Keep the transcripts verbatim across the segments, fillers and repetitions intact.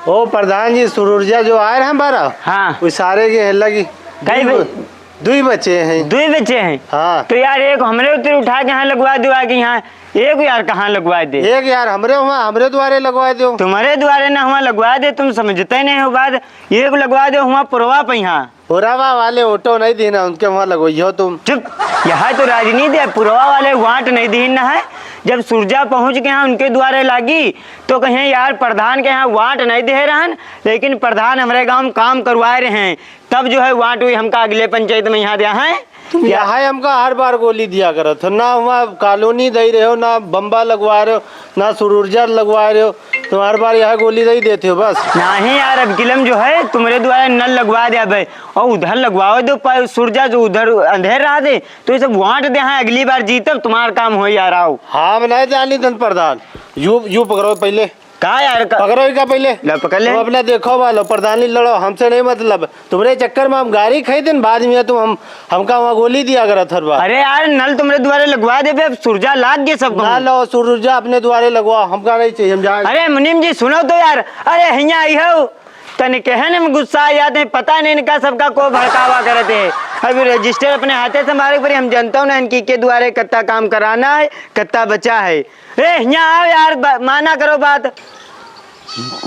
ओ प्रधान जी, सुरुरजा जो आए रहे बारह, हाँ। वो सारे के हैं लगी। कई दुई बे- ब-, दुई बचे हैं। दुई बचे हैं? हाँ। तो यार, एक हमरे उतरे उठा के यहाँ लगवा दो आगे यहाँ। एक यार कहाँ लगवा दे? एक यार हमरे हुआ, हमरे द्वारे लगवा दो। तुम्हारे द्वारे ना हुआ लगवा दे, तुम समझते नहीं हो बात। एक लगवा दो हुआ पुरवा पे यहाँ। पुरवा वाले ऑटो नहीं देना, उनके वहाँ लगवाइयो तुम। चुप, यहाँ तो राजनीति है, पुरवा वाले वाट नहीं दीन ना है। जब सुरजा पहुँच के यहाँ उनके द्वारे लागी, तो कहें, "यार, प्रधान के यहाँ वाट नहीं दे रहन, लेकिन प्रधान हमरे गाँव में काम करवाए रहे हैं।" तब जो है वाट हुई हमका अगले पंचायत में यहाँ दिया है। तुम यहाँ हमका हर बार गोली दिया करत हो, ना वहाँ कॉलोनी दे रहे हो, ना बम्बा लगवा रहे हो, ना सुरुरजा लगवा रहे हो, तुम हर बार यहाँ गोली दे देते हो बस। नहीं यार, अब किलम जो है तुम्हारे द्वारा नल लगवा दे अबे, और उधर लगवाओ दो प-, सुरजा जो उधर अंधेर रहा दे, तो ये सब वाट दे हैं, अगली बार जीतब तुम्हारा काम हो यार, आओ। हाँ, हम नहीं जानी धन प्रधान, यू, यू पकड़ो पहले। का यार का? पकड़ो इका पहले। ले पकड़ ले। तुम अपना देखो वालो, प्रधानी लड़ो, हमसे नहीं मतलब। तुम्हारे चक्कर में हम गारी खाई दिन, बाद में तुम हम, हमका वहाँ गोली दिया करत हर बार। अरे यार, नल तुम्हारे द्वारे लगवा देबे, अब सुरजा लाग गए सबको। ना लो, सुरजा अपने द्वारे लगवाओ, हमका नहीं चाहिए, हम जाए। अरे मुनीम जी, सुनो तो यार, अरे हियाँ आई हो, तने कहने में गुस्सा आ जाते हैं, पता नहीं इनका सबका को भड़कावा करते हैं। अभी रजिस्टर अपने हाथे से मारे पड़ी, हम जनता हूँ ना इनकी के द्वारे कत्ता काम कराना है, कत्ता बचा है। ए, हियाँ आओ यार, ब-, माना करो बात।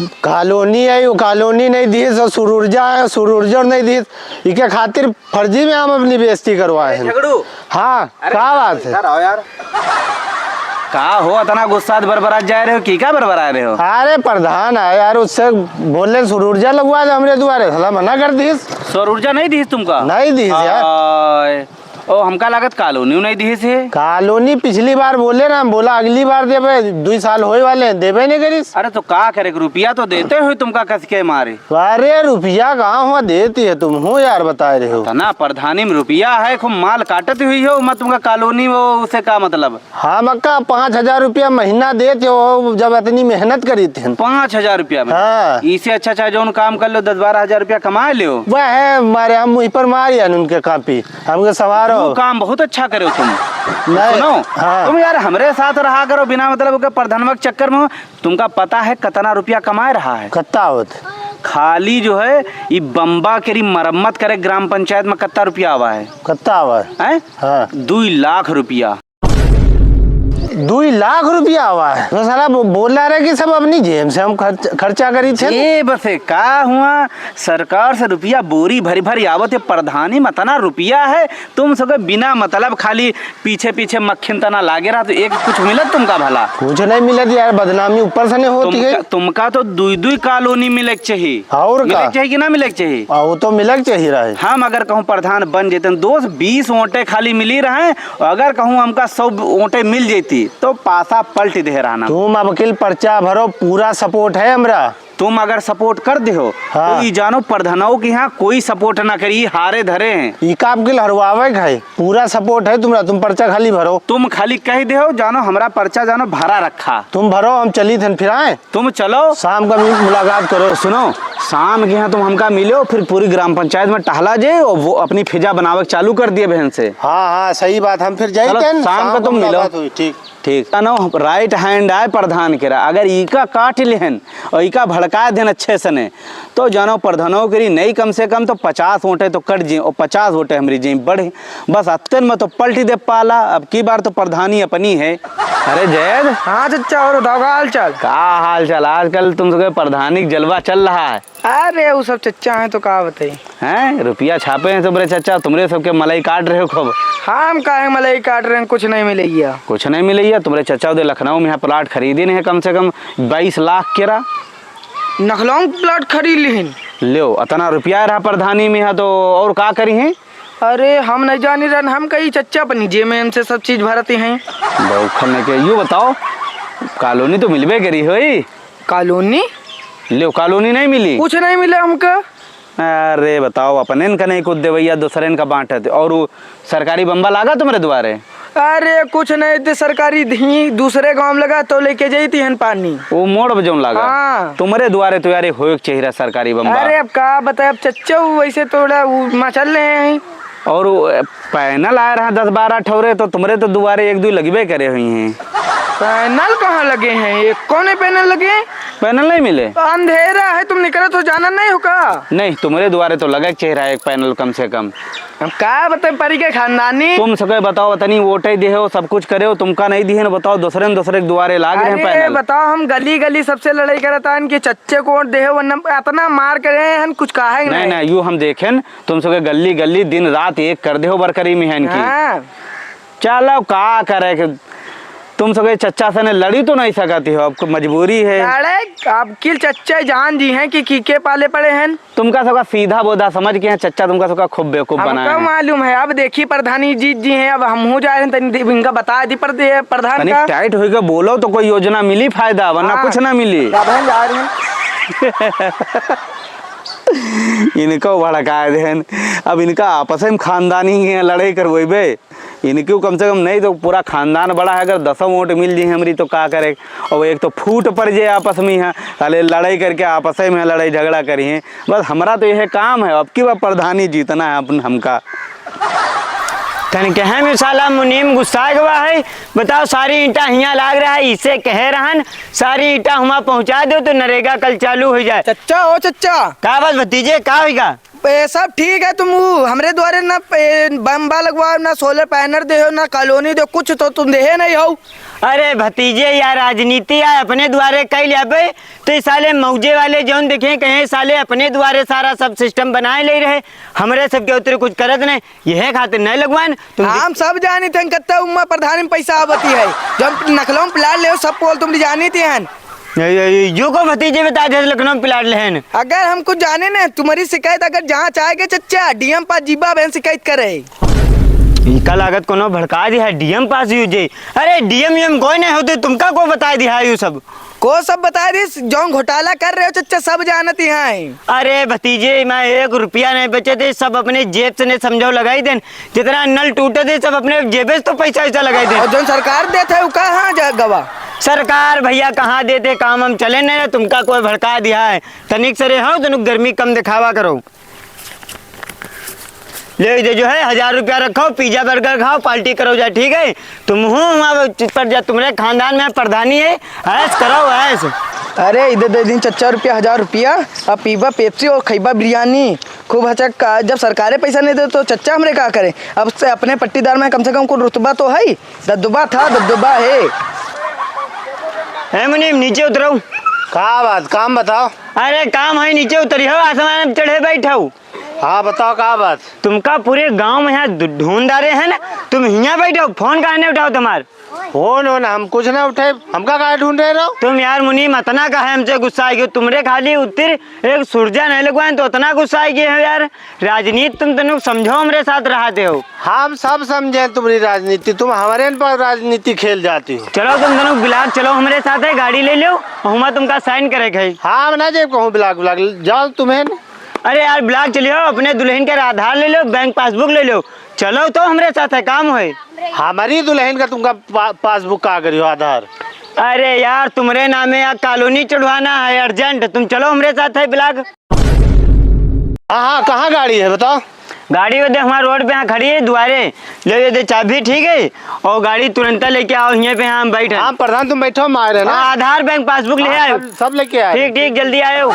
कॉलोनी है, वो कॉलोनी नहीं दीस, और सुरुरजा है, सुरुरजा नहीं दीस। इके खातिर फर्जी में हम अपनी बेइज्जती करवाए हैं। झगड़ू। हाँ, अरे, का बात है? इधर आओ यार। का हो, इतना गुस्सा बरबरात जा रहे हो, की का बरबरा रहे हो? अरे प्रधान है यार, उससे बोले सुरुरजा लगवा दे हमरे द्वारे, साला मना कर दीस। सुरुरजा नहीं दीस तुमका? नहीं दीस यार। आय। ओ, हमका लागत कॉलोनी नहीं दिहिस है। कॉलोनी पिछली बार बोले ना, हम बोला अगली बार देबे, दुई साल होए वाले हैं, देबे नहीं करिस। अरे तो का करे, रुपया तो देते हुए तुमका कस के मारे। अरे रुपया कहाँ हुआ देती है तुम हो यार, बताए रहे हो। तना प्रधानी में रुपया है, खूब माल काटत हुई हो, मैं तुमका कॉलोनी वो उसे का मतलब? हाँ, मक्का पाँच हजार रुपया महीना देते हो, जब इतनी मेहनत करी थे। पाँच हजार रुपया में? हाँ। इसे अच्छा चाहे जौन काम कर लो, दस बारह हजार रुपया कमा लो। वह है मारे, हम मुँह पर मार यान उनके कापी। हमके संवारो। वो काम बहुत अच्छा करे हो तुम। नहीं, सुनो, हाँ। तुम यार हमरे साथ रहा करो बिना मतलब के प्रधानवा के चक्कर में। तुमका पता है कितना रुपया कमाए रहा है? कितना आवत? खाली जो है, ई बम्बा के री मरम्मत करे ग्राम पंचायत में कितना रुपया आवा है? कितना आवा है? हैं? हाँ। दुई लाख रुपया। दुई लाख रुपया आवा है। तो साला बो-, बोल रहा है कि सब अपनी जेब से हम खर्च, खर्चा करी थे। जेब से का हुआ? सरकार से रुपया बोरी भरी भरी आवत है, प्रधानी में इतना रुपया है, तुम सबके बिना मतलब खाली पीछे पीछे मक्खिन तना लागे रहा, तो एक कुछ मिलत तुमका भला? कुछ नहीं मिलत यार, बदनामी ऊपर से नहीं होती है। तुमका, तुमका तो दुई दुई कॉलोनी मिले के चाहिए। और मिले का? के चाहिए कि ना मिले के चाहिए? आ, वो तो मिले के चाहिए रहे। हम अगर कहूँ प्रधान बन जेतन, दोस्त बीस वोटे खाली मिली रहे, अगर कहूँ हमका सौ वोटे मिल जेती, तो पासा पलट दे रहना। तुम अब किल पर्चा भरो, पूरा support है हमरा। तुम अगर support कर दे हो, हाँ। तो ई जानो प्रधानों के यहाँ कोई support ना करी, हारे धरे हैं। ई का आपके हरवावे का है? पूरा support है तुम्हारा, तुम पर्चा खाली भरो। तुम खाली कह दे हो, जानो हमरा पर्चा जानो भरा रखा। तुम भरो, हम चली थन फिर आए। तुम चलो। शाम का भी मुलाकात करो। सुनो, शाम के यहाँ तुम हमका मिलो, फिर पूरी ग्राम पंचायत में टहला जे और वो अपनी फिजा बनावे के चालू कर दिए बहन से। हाँ, हाँ, सही बात, हम फिर जाई चलो, थन, शाम शाम का को तुम मिलो। मुलाकात हुई, ठीक। ठीक। जानो, right hand आए प्रधान केरा, अगर इका काट लेहन और इका भड़का देन अच्छे से ने, तो जानो प्रधानो केरी नहीं कम से कम तो पचास वोटे तो कट जी और पचास वोटे हमरी जी बढ़े। बस अत्तन में तो पलटी दे पाला, अब की बार तो प्रधानी अपनी है। अरे जैद। हाँ चच्चा, और बताओ का हाल चाल? का हाल चाल? आजकल तुम सबके प्रधानी के जलवा चल रहा है। अरे, वो सब चच्चा हैं तो का बताई। हैं? रुपया छापे हैं तुम्हरे चच्चा, तुम्हरे सबके मलाई काट रहे हो खूब। हाँ, हम काहे मलाई काट रहे हैं, कुछ नहीं मिलैया। कुछ नहीं मिलैया? तुम्हरे चच्चा उधर लखनऊ में यहाँ प्लाट खरीदे नहीं है कम से कम बाईस लाख केरा। लखनऊ में प्लाट खरीद लिहिन। लो, अतना रुपया रहा प्रधानी में यहाँ तो और का करी हैं? अरे, हम नहीं जानी रहन, हम कही चच्चा अपनी जेब में इनसे सब चीज भरते हैं। बौखल नहीं के, यू बताओ, कॉलोनी तो मिलबे करी होई? कॉलोनी? ले, कॉलोनी नहीं मिली? कुछ नहीं मिला हमका। अरे बताओ, अपने इनका नहीं कुछ देवैया, दूसरे इनका बांटत। और वो सरकारी बम्बा लागा तुम्हारे द्वारे? अरे कुछ नहीं, ते सरकारी धी-, दूसरे गांव में लगा तो लेके जाई थी हन पानी। वो मोड़ पे जौन लागा? हाँ। तुम्हारे द्वारे तो यार होए के चाहिए रहा सरकारी बम्बा। अरे अब का बताए, अब चच्चा वो वैसे थोड़ा वो मचल रहे हैं। और वो पैनल आए रहा दस बारह ठौरे, तो तुम्हारे तो दुआरे एक दो लगबे करे हुई हैं। पैनल कहाँ लगे हैं? ये कौन है पैनल लगे? पैनल नहीं मिले? अंधेरा है, तुम निकले तो जाना नहीं हो का? नहीं, तुम्हरे दुआरे तो लगे के चेहरा एक पैनल कम से कम। हम का बताए परी के खानदानी। तुम सके बताओ, तनी वोटे देहे हो, सब कुछ करे हो, तुमका नहीं दिहे न, बताओ, दूसरे न दूसरे के दुआरे लाग रहे हैं अरे पैनल। बताओ, हम गली गली सबसे लड़ाई करत आन कि चच्चे को वोट देहे, वरना इतना मार करे हैं, कुछ कहा ही नहीं, नहीं। नहीं, यू हम देखेन, तुम सके गली गली दिन रात एक कर देहो बरकरी में है इनकी। हाँ। चलो, का करे के, तुम सके चच्चा से ने लड़ी तो नहीं सकती हो, अब मजबूरी है। लड़े, अब किल चच्चा जान जी हैं कि की के पाले पड़े हैं। तुमका सबका सीधा बोधा समझ के हैं चच्चा, तुमका सबका खूब बेवकूफ अब बनाए का हैं। मालूम है, अब देखी प्रधानी जीत जी हैं, अब हमहू जा रहे हैं, तनी दे-, इनका बता दी पर दे-, प्रधान तनी का। टाइट होइके बोलो तो कोई योजना मिली फायदा, वरना हाँ। कुछ ना मिली। अब हम जा रहे हैं। इनको भड़काए देहन, अब इनका आपस में खानदानी ही है, लड़ाई करवइबे। इनके कम से कम नहीं तो पूरा खानदान बड़ा है, अगर दसों वोट मिल जी हमरी तो का करे। और एक तो फूट पड़ जे आपस में यहाँ, साले लड़ाई करके आपस में लड़ाई झगड़ा करी हैं। बस हमरा तो यह काम है, अब की बार प्रधानी जीतना है अपन हमका। तन कहे में साला मुनीम गुस्सा गवा है। बताओ, सारी ईंटा हियाँ लाग रहा है, इसे कहे रहन सारी ईंटा हुआ पहुँचा दो तो नरेगा कल चालू हो जाए। चच्चा, ओ चच्चा। का बात भतीजे, का होइगा? ए, सब ठीक है, तुम उ हमरे द्वारे ना, ए, बम्बा लगवाओ, ना सोलर पैनल देहो, ना कॉलोनी दो, कुछ तो तुम देहे नहीं हो। अरे भतीजे, या राजनीति या अपने द्वारे कई लेबे, तो ई साले मौजे वाले जौन देखे कहे साले अपने द्वारे सारा सब सिस्टम बनाए ले रहे, हमरे सबके उतरे कुछ करत नहीं, यह खातिर नहीं लगवान तुम। हम सब जानी थे कत्ता उम्मा प्रधान में पैसा आवती है, जौन नखलौं प्लाट ले सब पोल तुम जानी थे हन। ये, ये, ये, यो को भतीजे बता दे लखनऊ में प्लाट लेहन। अगर हम कुछ जाने न, तुम्हारी शिकायत अगर जांच आएगे चच्चा, डीएम पास जीबा बहन शिकायत करे। इनका लागत कोनो भड़का दिया है, डीएम पास यू जे। अरे डीएम यूएम कोई नहीं होते, तुमका को बताए दिया है यू सब? को सब बताए दिस, जौन घोटाला कर रहे हो चच्चा, सब जानत ही हैं। अरे भतीजे, मैं एक रुपया नहीं बचे थे, सब अपने जेब से नहीं समझो लगाई देन। जितना नल टूटे थे, सब अपने जेबे से तो पैसा वैसा लगाई देन। और जौन सरकार देत है, वो कहाँ जा गवा? सरकार भैया कहाँ देते, काम हम चले नहीं, तुमका कोई भड़का दिया है। तनिक सरे हो, तनिक गर्मी कम दिखावा करो। ले दे जो है, हजार रुपया रखो, पिज्जा बर्गर खाओ, पार्टी करो जा, ठीक है? तुम हूँ वहाँ पर जा, तुम्हारे खानदान में प्रधानी है, ऐश करो, ऐश। अरे, इधर दे दिन चच्चा रुपया, हजार रुपया, अब पीबा पेप्सी और खइबा बिरयानी, खूब हचक का। जब सरकारे पैसा नहीं दे तो चच्चा हमरे का करे? अब से अपने पट्टीदार में कम से कम कुछ रुतबा तो है, दबदबा था, दबदबा है। ए मुनीम, नीचे उतरो। का बात, काम बताओ। अरे काम है, नीचे उतरी हो, आसमान में चढ़े बैठो। हाँ बताओ का बात। तुमका पूरे गांव में यहाँ ढू-, ढूंढ रहे हैं ना, तुम हियाँ बैठो, फोन काहे नहीं उठाओ तुम्हार? फोन हो ना, हम कुछ ना उठे, हमका काहे ढूंढ रहे रहो? तुम यार मुनीम अतना काहे हमसे गुस्सा आ गयो, तुमरे खाली उत्तर एक सुरजा नहीं लगवाए तो अतना गुस्सा आ गए हो यार। राजनीति तुम तनुक समझो, हमरे साथ रहते हो। हम सब समझे तुम्हारी राजनीति, तुम हमारे पर राजनीति खेल जाती हो। चलो तुम तनुक ब्लाक चलो हमरे साथ है, गाड़ी ले लो, हुआ तुमका साइन करे के है। हाँ, हम ना जेब कहूँ ब्लाक, ब्लाक जाओ तुम्हें। अरे यार ब्लाक चलियो, अपने दुल्हन के आधार ले लो, बैंक पासबुक ले लो, चलो तो हमरे साथ है, काम है। हमारी दुल्हन का तुमका पा-, पासबुक का करियो, आधार? अरे यार तुम्हरे नामे या कॉलोनी चढ़वाना है अर्जेंट, तुम चलो हमरे साथ है ब्लाक। हाँ, हाँ, कहाँ गाड़ी है बताओ? गाड़ी वो दे हमारे रोड पे यहाँ खड़ी है दुआरे, ले ये दे चाबी, ठीक है, और गाड़ी तुरंत लेके आओ, यहीं पे हम बैठे। हाँ प्रधान, तुम बैठो, हम आ रहे हैं ना। हाँ, आधार बैंक पासबुक ले हाँ, आयो। सब, सब लेके आए। ठीक, ठीक, जल्दी आयो।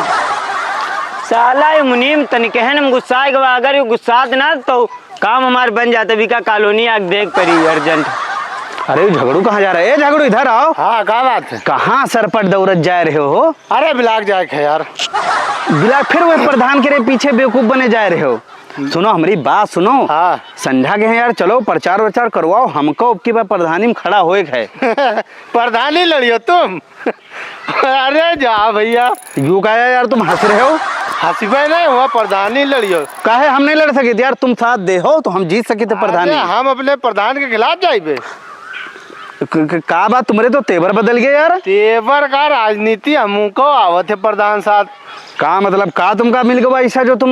साला ये मुनीम तनिक है ना गुस्सा है, अगर ये गुस्सा ना तो काम हमार बन जाते, बिका कॉलोनी आग देख परी अर्जेंट। अरे झगड़ू कहाँ जा रहा है? ए झगड़ू इधर आओ। हाँ, का बात है? कहाँ सरपट दौड़त जा रहे हो? अरे ब्लाक जाए के है यार। ब्लाक फिर वही प्रधान के रे पीछे बेवकूफ बने जा रहे हो। सुनो हमारी बात सुनो। हाँ। संझा के हैं यार, चलो प्रचार वरचार करवाओ, हमको अब की बार प्रधानी में खड़ा होए के है। प्रधानी लड़ियो तुम? अरे जा भैया। यू का है यार, तुम हंस रहे हो? हंसबे नहीं हुआ, प्रधानी लड़ियो। काहे हम नहीं लड़ सके थे यार, तुम साथ दे हो तो हम जीत सके थे प्रधानी। अरे हम अपने प्रधान के खिलाफ जाइबे। क-, क-, का बात, तुम्हारे तो तेवर बदल गए यार। तेवर का राजनीति हमको आवत है प्रधान साथ। का मतलब, का तुमका मिल गवा ऐसा जो तुम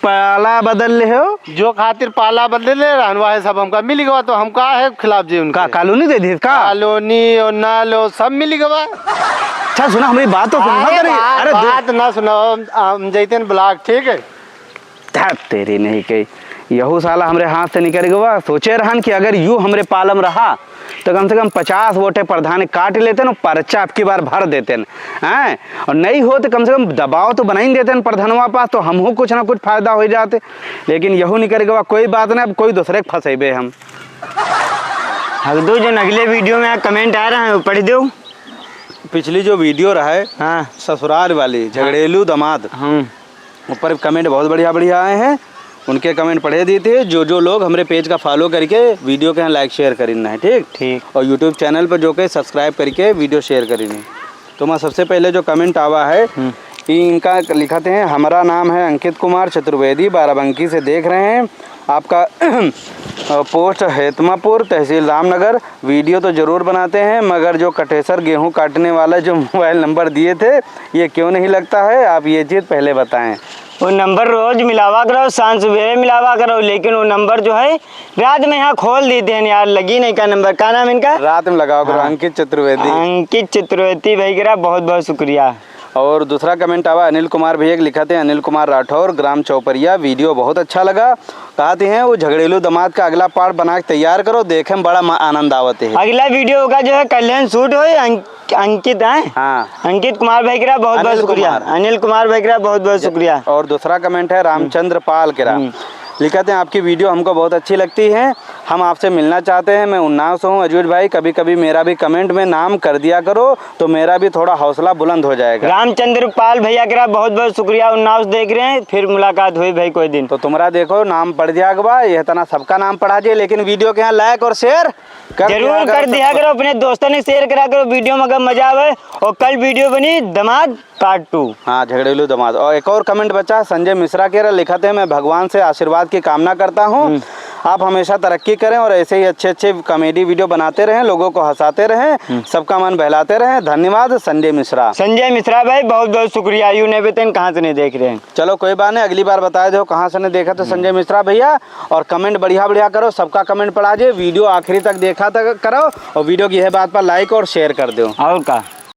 पाला बदल ले हो? जो खातिर पाला बदले ले रहन, वह सब हमका मिल गवा, तो हम का है खिलाफ जे उनके? का कॉलोनी दे दी का? कॉलोनी और नल और सब मिल गवा। अच्छा सुना, हमारी बात तो सुनो ना अरे तेरी। बात, अरे दो बात ना सुनो, हम जैतन ब्लाक, ठीक है? धत तेरी नहीं कही। यहू साला हमरे हाथ से निकरि गवा। सोचे रहन कि अगर यू हमरे पालम रहा, तो कम से कम पचास वोटे प्रधान काट लेतेन, पर्चा अबकी बार भर देतेन, हैं? और नहीं हो तो कम से कम दबाव तो बनाई देतेन प्रधानवा पास, तो हमहू कुछ ना कुछ फायदा होइ जाते। लेकिन यहू निकरि गवा, कोई बात नहीं, अब कोई दूसरे के फंसेबे हम। हगदू, जो अगले video में comment आ रहा है, वो पढ़ दो। पिछली जो video रहा है, हाँ। ससुराल वाली, हाँ। झगड़ेलू दामाद, हम्म। ऊपर comment बहुत बढ़िया बढ़िया आए हैं, उनके comment पढ़े देते हैं। जो जो लोग हमरे page का follow करिके video के यहाँ like share करिन है, ठीक? ठीक। और YouTube channel पर जो के subscribe करिके video share करिन है। तो मैं सबसे पहले जो comment आवा है, हम्म। ये इनका लिखत हैं, हमारा नाम है अंकित कुमार चतुर्वेदी, बाराबंकी से देख रहे हैं आपका, अ, post हेतमापुर, तहसील रामनगर। Video तो जरूर बनाते हैं, मगर जो कटेसर गेहूं काटने वाला जो mobile number दिए थे, ये क्यों नहीं लगता है? आप ये चीज़ पहले बताएं। वो number रोज मिलावा करो, शाम सुबह मिलावा करो, लेकिन वो number जो है रात में यहाँ खोल देते हैं यार, लगी नहीं का number। का नाम इनका? रात में लगावा करो, हाँ। अंकित चतुर्वेदी। अंकित चतुर्वेदी भाई करा बहुत बहुत शुक्रिया। और दूसरा comment आवा अनिल कुमार भैया के, लिखत हैं, अनिल कुमार राठौर, ग्राम चौपरिया, video बहुत अच्छा लगा। कहते हैं वो झगड़ेलू दामाद का अगला part बना के तैयार करो, देखे में बड़ा म-, आनंद आवत है। अगला video का जो है कल्याण shoot होई, अंक-, अंकित हैं? हाँ। अंकित कुमार भाई करा बहुत बहुत अनिल शुक्रिया। कुमार। अनिल कुमार भाई करा बहुत बहुत शुक्रिया। और दूसरा comment है रामचंद्र पाल करा। हम्म। लिखत हैं, आपकी video हमको बहुत अच्छी लगती है, हम आपसे मिलना चाहते हैं। मैं उन्नाव से हूँ अजूज भाई, कभी कभी मेरा भी comment में नाम कर दिया करो, तो मेरा भी थोड़ा हौसला बुलंद हो जाएगा। रामचंद्र पाल भैया करा बहुत बहुत शुक्रिया, उन्नाव से देख रहे हैं, फिर मुलाकात होई भाई कोई दिन। तो तुम्हारा देखो नाम पढ़ दिया गवा, ये तना सबका नाम पढ़ा दिए, लेकिन video के यहाँ like और share कर जरूर दिया करो कर दिया सबको। करो, अपने दोस्तन के share करा करो, video में अगर मजा आवे। और कल video बनी दामाद part two। हाँ, झगड़ेलू दामाद। और एक और comment बचा, संजय मिश्रा के लिखत हैं, मैं भगवान से आशीर्वाद की कामना करता हूँ, हम्म। आप हमेशा तरक्की करें और ऐसे ही अच्छे अच्छे comedy video बनाते रहें, लोगों को हंसाते रहें, हम्म। सबका मन बहलाते रहें। धन्यवाद संजय मिश्रा। संजय मिश्रा भाई, बहुत बहुत शुक्रिया। यू ने बेतन कहाँ से नहीं देख रहे हैं? चलो कोई बात नहीं, अगली बार बताए दो कहाँ से नहीं देखा तो हम्म। संजय मिश्रा भैया। और comment बढ़िया बढ़िया करो, सबका comment पढ़ा जे, video आखिरी तक देखा तक करो और video की यह बात पर like और share कर दो। और का?